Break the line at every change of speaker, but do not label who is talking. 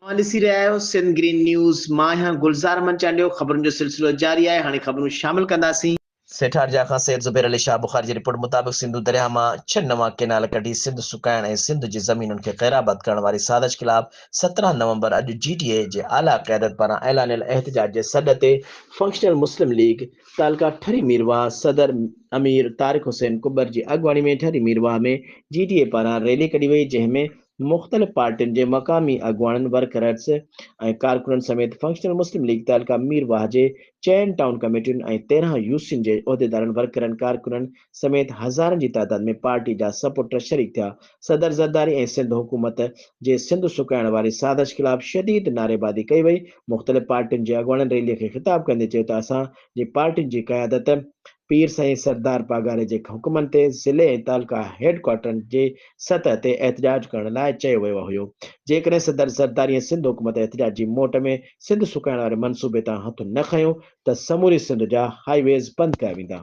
اوهان ڏسي رهيا آهيو سنڌ گرين نيوز، مان آهيان گلزار احمد چانڊيو، خبرن جو سلسلو جاري آهي، هاڻي خبرون شامل ڪنداسين.
سيٺارجا کان سيد زبير علي شاهه بخاري جي رپورٽ مطابق سنڌو درياهه مان ڇهه نوان ڪينال ڪڍي سنڌ سڪائڻ ۽ سنڌ جي زمينن کي غيرآباد ڪرڻ واري سازش خلاف 17 نومبر اڄ جي ڊي اي جي اعليٰ قيادت پاران اعلانيل احتجاج جي سڏ تي فنڪشنل مسلم ليگ تعلقه ٺري ميرواهه صدر امير طارق حسين ڪٻر جي اڳواڻي ۾ ٺري ميرواهه ۾ جي ڊي اي پاران ريلي ڪڍي وئي جنهن ۾ مختلف پارٽين جي مقامي اڳواڻن، ورڪرز ۽ ڪارڪنن سميت فنڪشنل مسلم ليگ تعلقه ميرواهه جي چئن ٽائون ڪميٽين ۽ 13 يوسين جي عهديدارن، ورڪرن، ڪارڪنن سميت هزارن جي تعداد ۾ پارٽي جا سپورٽر شريڪ ٿيا. صدر زرداري ۽ سنڌ حڪومت جي سنڌ سڪائڻ واري سازش خلاف شديد نعريبازي ڪئي وئي. مختلف پارٽين جي اڳواڻن ريلي کي خطاب ڪندي چيو ته اسان جي پارٽين جي قيادت پير سائين سردار پاڳاري جي حڪمن تي ضلعي ۽ تعلقه هيڊ ڪوارٽرن جي سطح تي احتجاج ڪرڻ لاء چيو ويو هيو. جيڪڏهن صدر زرداري ۽ سنڌ حڪومت احتجاج جي موٽ ۾ سنڌ سڪائڻ واري منصوبي تان هٿ نه کنيو ته سموري سنڌ جا هائي ويز بند ڪيا ويندا.